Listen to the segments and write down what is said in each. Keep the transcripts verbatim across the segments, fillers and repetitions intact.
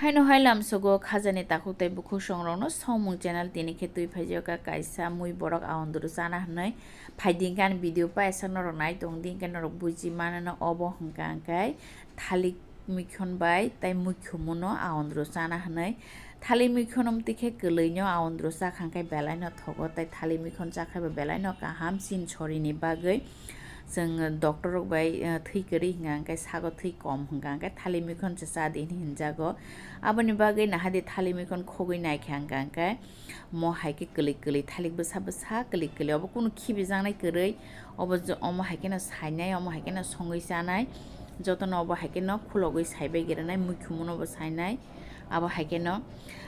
Haino hai lamsogo khajani takhuk tei bukhuk songrokno Songmung channel tini khe twi phaijak kha kaisa mui borok aondru chana hwnwi. Phaidi hwnkhe ani video paisa norok nai tong di, hwnkhe norok buji mano obo hwnkha hwnkhe thalik muikhon bai tei muikhumu no aondru chana hwnwi. Thalik muikhon omtwi khe kwlwi no aondru chakha hwnkhe belai no thogo tei thalik muikhon chakha bai belai no kaham chini sorini bagwi. Chwng doctor rok bai, eh, thwi kwrwi hwnka hwnkhe sago thwi kom hwnka hwnkhe thalik muikhon se cha di hinwi hinjago. Aboni bagwi nahadi thalik muikhon khogwi naikha hwnka hwnkhe mo hai khe kwlwi kwlwi thalik bwsa bwsa kwlwi kwlwi obo kunu khibijaknai kwrwi obo je-, omo hai kheno sainai omo hai kheno songwi chanai jotono obo hai kheno khulogwi saibai gwnanai muikhumu no bo sainai. Abo hai kheno,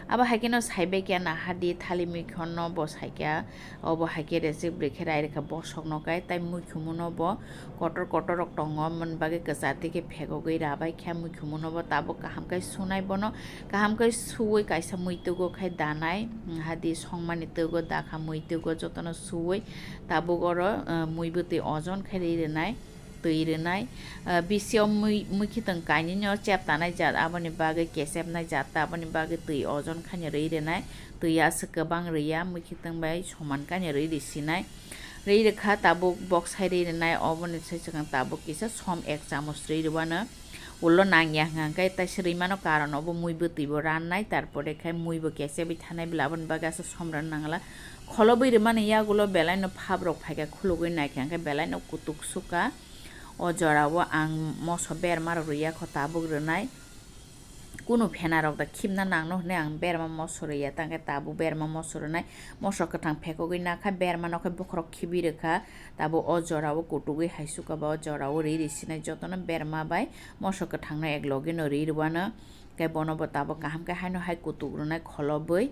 abo hai kheno saibai khe nahadi thalik muikhon no bo saikha, obo hai khe rejek bwrwi khe rai rwkha bosok no kai, tei muikhumu no bo kotor kotor rok tongo, moni bagwi kwchar twi khe phegogwi rabai kha muikhumu no bo tabuk kaham khe sunai bono, kaham khe suwi kaisa muitwgo khai danai, hadi songmani twgo dakha muitwgo jotono suwi tabuk oro, eh, mui bwtwi ojon khai rwi rwnai. Twi rwnai. Ah, bisi o mui-, muikhwtwng kainwino cheptanai jaat, aboni bagwi kechepnai jaat ta, aboni bagwi twi ojon khaino rwi rwnai. Twi aswk kwbang rwya, muikhwtwng bai soman khaino rwi rwsinai. Rwi rwkha tabuk boksai rwi rwnai, oboni sai swkang tabuk kisa som ek chamoch rwi rwano. Ulo nangya hwnkha hwnkhe taisa rwimano karon obo mui bwtwi bo rannai, tarpore khe mui bo kechebwi thanai bwla, aboni bagwi aswk som rwna nangla. Kholobwi rwmani yagulo belaino phap rok phaikha khulugwi naikha hwnkhe belaino kutuk sukha. O jorao ang moso berma rok rwya kho tabuk rwnai. Kunu phena rok da khibna nangno hwnwi ang berma moso rwya, tangkhe tabuk berma moso rwnai. Moso kwthang phekogwi nakha, berma no khe bokhorok khibi rwkha. Tabuk o jorao kutugwi hai sukha ba o jorao rwi rwi sinai jotono berma bai moso kwthangno ek logi no rwi rwano. Khe bono bo tabuk kaham khe haino hai kutuk rwnai kholobwi.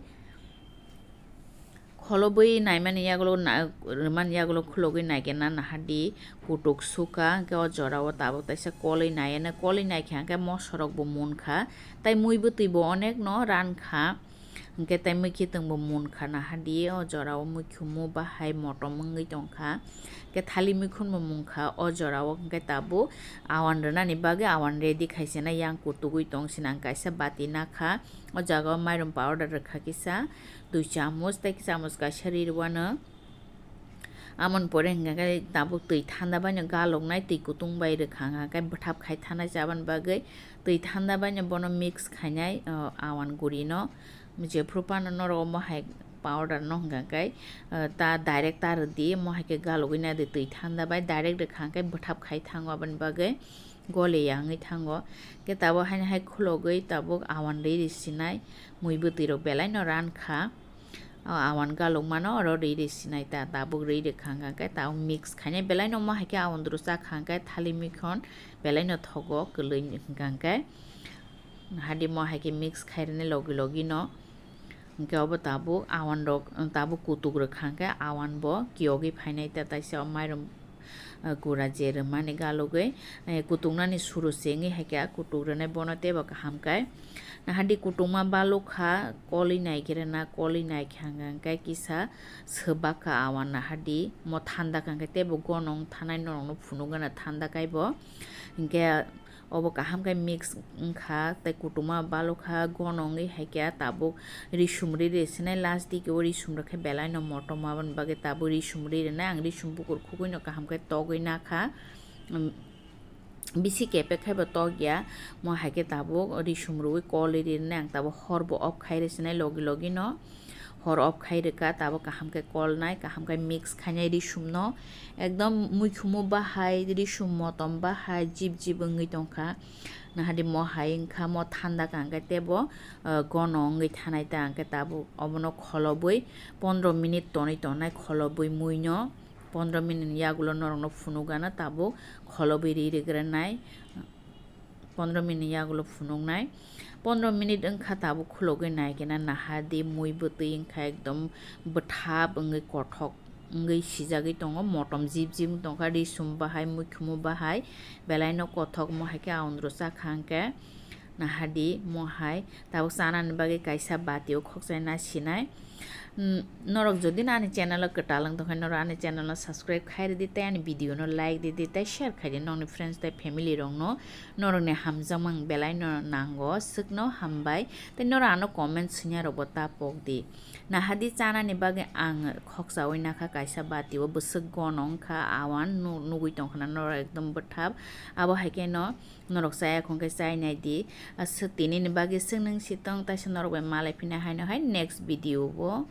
Kholobwi naimani yagulo na-, rwmani yagulo khulogwi naikhe na nahadi kutuk sukha, hwnkhe o jorao tabuk taisa kolwi naiya, kolwi naikha hwnkhe mosorok bo munkha, tei mui bwtwi bo onek no rankha, hwnkhe tei muikhwtwng bo munkha nahadi o jorao muikhumu bahai motom wngwi tongkha, hwnkhe thalik muikhun bo munkha o jorao, hwnkhe tabuk awan rwnani bagwi awan ready khaisina yang kutugwi tong sinang kaisa bati nakha, o jaga o mairum powder rwkha kisa. Twi chamoch tei chamoch kaisa ri rwano. Amoni pore hwnkha khe tabuk twi thanda baino galoknai, twi kutung bai rwkha hwnkha khe bwthap khai thanai chabani bagwi. Twi thanda baino bono mix khainai, o, awan guri no. Jephru phano norok omo hai powder no hwnkha khe, o, ta direct ta rwdi, omo hai khe galogwi naidi twi thanda bai, direct rwkha hwnkha khe bwthap khai thango aboni bagwi. Gole ya wngwi thango. Khe tabuk haino hai khulogwi tabuk awan rwi rwi sinai, mui bwtwi rok belai no ran kha. O awan galukmano oro rwi rwi sinai ta, tabuk rwi rwkha hwnkha khe tabuk mix khainai belai no omo hai khe awan duru chakha hwnkhe thalik muikhon belai no thogo kwlwi hwnkha hwnkhe. Hadi mo hai khe mix khai rwnai logi logi no. Hwnkhe obo tabuk awan rok, tabuk kutuk rwkha hwnkhe awan bo kiyogwi phainai ta, taisa o mairum, eh, gura je rwmani galugwi, eh, kutuknani suru se wngwi hai khe a kutuk rwnai bono teibo kaham khe. Nahadi kutukma balukha, kolwi nai khe rwna, kolwi nai khe hwnkha hwnkhe kisa swbakha awan nahadi mo thanda kha hwnkhe teibo gonong thanai norokno phunukgana thanda kaibo. Hwnkhe Obo kaham khe mix wngkha tei kutukma balukha, gono wngwi hai khe tabuk risum rwi rwi sinai, last digi o risum rwkhe belai no motom, aboni bagwi tabuk risum rwi rwnai. Ang risum bukur khugwi no kaham khe togwi nakha, um, bisi kepek khai bo tokya, mo hai khe tabuk risum rwui kolwi rwi rwnai, ang tabuk hor bo off khai rwi sinai logi logi no. Hor off khai rwkha, tabuk kaham khe kolnai, kaham khe mix khainai risum no. Ekdom muikhumu bahai, risum motom bahai, jip jip wngwi tongkha. Nahadi mo hai wngkha, mo thanda kha hwnkhe teibo, ah, gono wngwi thanai ta hwnkhe tabuk obono kholobwi pondro minute tonwi tongnai, kholobwi mui no. Pondro minute ni yagulo norokno phunukgana tabuk kholobwi ri rwgwranai. Pondro minute yagulo phunuknai. Pondro minute wngkha tabuk khulogwi naikhe na nahadi mui bwtwi wngkha ekdom bwthap wngwi kothok wngwi sijagwi tongo, motom jip jip wng tongkha, risum bahai, muikhumu bahai, belai no kothok, mo hai khe aondro chakha hwnkhe nahadi mo hai tabuk chanani bagwi kaisa bati o khokchai na sinai. N-, norok jodi no ani channel o kwtal wng tongkha, norok ani channel no subscribe khai ridi, tei ani video no like ridi, tei share khai di nokni friends tei family rok no. Norok ni hamjakmang belai no nango, swk no hambai, tei norok ano comment swngya rok bo ta pok di. Nahadi chanani bagwi ang khokchawi nakha kaisa bati o bwswk gonong kha, awan nu-, nugwi tongkha na norok ekdom bwthap. Abo hai khe no norok chaya khong khe chai nai di. Aswk tini ni bagwi swk nung si tong, taisa norok bai malai phina haino hai next video o.